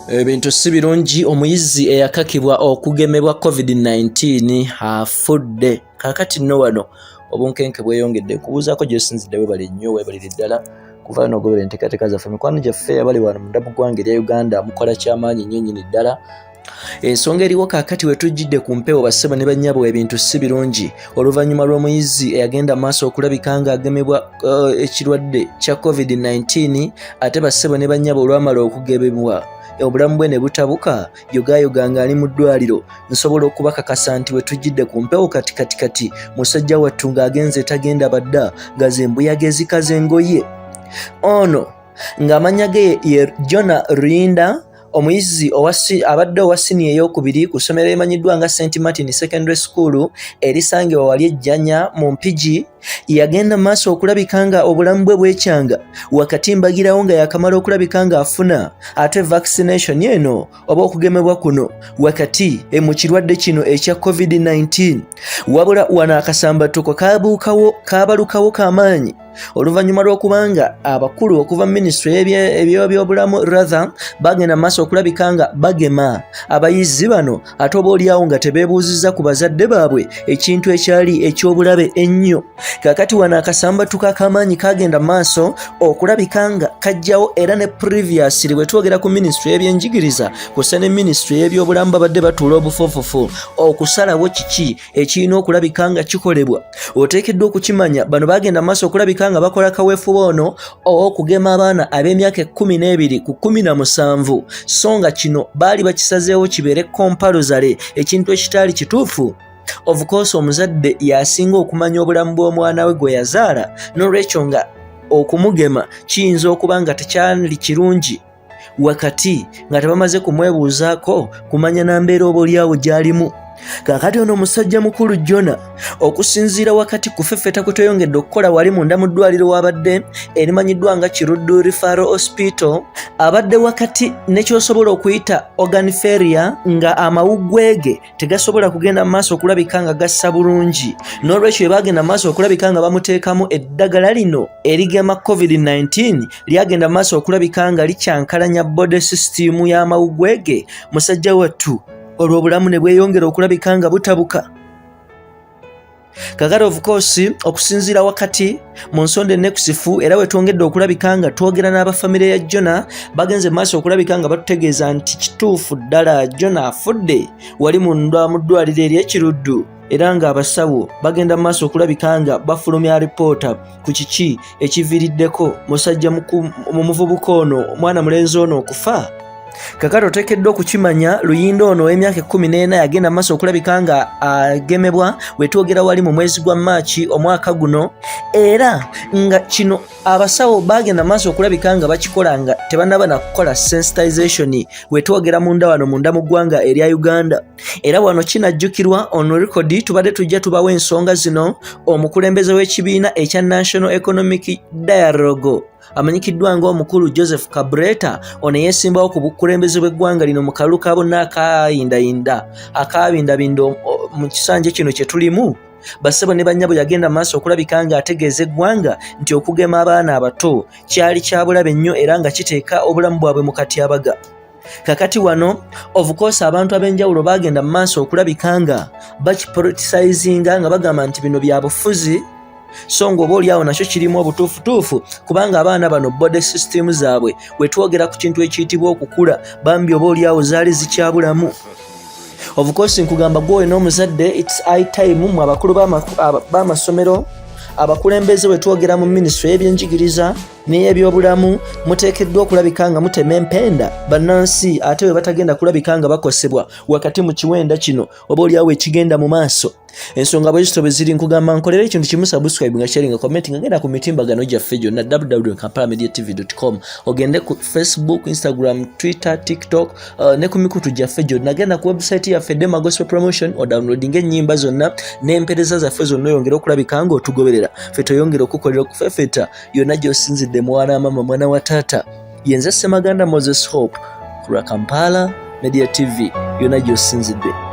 Ebintu si birungi. Omuyizi eyakakibwa okugemebwa COVID-19 afudde. Kaakati nno wano obunkenke bweyongedde. Nkubuuzaako gy'osinzidde, webale nnyo, webalire ddala kuva n'ogobera enteekateeka zaffe. Mikwano gyaffe abali wano munda mu ggwanga erya Uganda, mukola kyamaanyi nnyo nnyini ddala. Ensonga eriwo kaakati we tujjidde ku mpewo, bassebo ne bannyabo, ebintu si birungi oluvannyuma lw'omuyizi eyagenda maaso okulabika ng'agemebwa ekirwadde kya COVID-19. Ate bassebo ne bannyabo, olwamala okugemebwa obulamu bwe ne butabuka yogaayoga ng'ali mu ddwaliro. Nsobola okubakakasa nti we tujjidde ku mpewo kati kati kati, musajja wattu ng'agenze tagenda badda nga zembuyaga ezikaza engoye. Ono ng'amannya ge ye Jona Rinda, omuyizi abadde owa siniya ey'okubiri ku ssomero erimanyiddwa nga St Martin Secondary School erisangibwa wali Ejjanya mu Mpigi, yagenda mu maaso okulabika nga obulamu bwe bwekyanga wakati mbagirawo nga yakamala okulabika nga afuna ate vaccination eno oba okugemebwa kuno wakati mu kirwadde kino ekya COVID-19. Wabula wano akasambattuko kabuukawo, kabalukawo kamaanyi oluvannyuma lw'okubanga abakulu okuva mu minisitule eby'ebyobulamu rather bagenda maaso okulabika nga bagema abayizi bano, ate oba oliawo nga tebeebuuzizza ku bazadde baabwe, ekintu ekyali eky'obulabe ennyo. Kakati wano akasambatuka ak'amaanyi kagenda maaso okulabika nga kajjawo, era ne previously bwe twogera ku minisitule y'ebyenjigiriza kussa ne minisitule y'ebyobulamu babadde batuula obufuufufu okusalawo kiki ekirina okulabika nga kikolebwa. Oteekeddwa okukimanya bano bagenda maaso okulabika nga bakola kaweefube ono ow'okugema abaana ab'emyaka 12 ku 17, so nga kino baali bakisazeewo kibeere compulsory, ekintu ekitaali kituufu. Of course omuzadde y'asinga okumanya obulamu bw'omwana we gwe yazaala, n'olwekyo nga okumugema kiyinza okuba nga tekyali kirungi wakati nga tebamaze kumwebuuzaako kumanya na mbeera oba oliawo gy'alimu. Kaakati ono omusajja mukulu Jona, okusinziira wakati kufeffeta kwe tweyongedde okukola wali munda mu ddwaliro wabadde erimanyiddwa nga Kiruddu Referral Hospital, abadde wakati ne ky'osobola okuyita organ failure, nga amawuggwe ge tegasobola kugenda mu maaso okulabika nga gassa bulungi. N'olwekyo bwe bagenda mu maaso okulabika nga bamuteekamu eddagala lino erigema COVID-19, lyagenda mu maaso okulabika nga likyankalanya body system y'amawuggwe ge, musajja wattu olwo obulamu ne bweyongera okulabika nga butabuka. Kakati of course okusinziira wakati mu nsonda enekusifu, era we twongedde okulabika nga twogera n'abafamire ya Jona, bagenze maaso okulabika nga batutegeeza nti kituufu ddala Jona afudde wali munda mu ddwaliro ery'Ekiruddu, era ng'abasawo bagenda mu maaso okulabika nga bafulumya alipoota ku kiki ekiviiriddeko musajja mu muvubuka ono, omwana mulenzi ono okufa. Kakati oteekeddwa okukimanya Luyinda ono ow'emyaka 14 yagenda mu maaso okulabika nga agemebwa wetwogera wali mu mwezi gwa Maaki omwaka guno, era nga kino abasawo bagenda maaso okulabika nga bakikola nga tebannaba na kukola sensitization wetwogera munda wano munda mu ggwanga erya Uganda. Era wano kinajjukirwa on record tubadde tujja tubawo ensonga zino, omukulembeze w'ekibiina ekya National Economic Dialogue amanyikiddwa ng'omukulu Joseph Kabreta, ono yeesimbawo ku bukulembeze bw'eggwanga lino mu kalulu ka bonna akayindayinda akabindabinda mu kisanja kino kye tulimu, bassebo ne bannyabo, yagenda maaso okulabika ng'ategeeza eggwanga nti okugema abaana abato kyali kya bulabe nnyo era nga kiteeka obulamu bwabwe mu katyabaga. Kakati wano of course abantu ab'enjawulo bagenda mu maaso okulabika nga bakipoliticizinga nga bagamba nti bino bya bufuzi, so nga oba oliawo nakyo kirimu obutuufutuufu, kubanga abaana bano body system zaabwe, wetwogera ku kintu ekiyitibwa okukula, bambi oba oliawo zaali zikyabulamu. Of course nkugamba gwowe n'omuzadde, it's high time mu abakulu b'amasomero, abakulembeze, wetwogera mu minisitule y'ebyenjigiriza n'ey'ebyobulamu, muteekeddwa okulabika nga mutema empenda bannansi ate bwe batagenda kulabika nga bakosebwa wakati mu kiwenda kino oba oliawo ekigenda mu maaso. Ensonga bwe zito bwe ziri. Nkugamba nkolera ekintu kimu: subscribe nga sharing, comment, nga genda ku mitimbagano gyaffe gyonna, www.kampalamediatv.com, ogende ku Facebook, Instagram, Twitter, TikTok, ne ku mikutu gyaffe gyonna. Genda ku website yaffe Dema Gospel Promotion, odownloadinga ennyimba zonna n'empeereza zaffe zonna, oyongere okulabika nga otugoberera ffe toyongere okukolera okufefeta yonna gy'osinzidde. Mwana mama, mwana wa taata, yenze Ssemaganda Moses Hope ku lwa Kampala Media TV, yonna gy'osinzidde.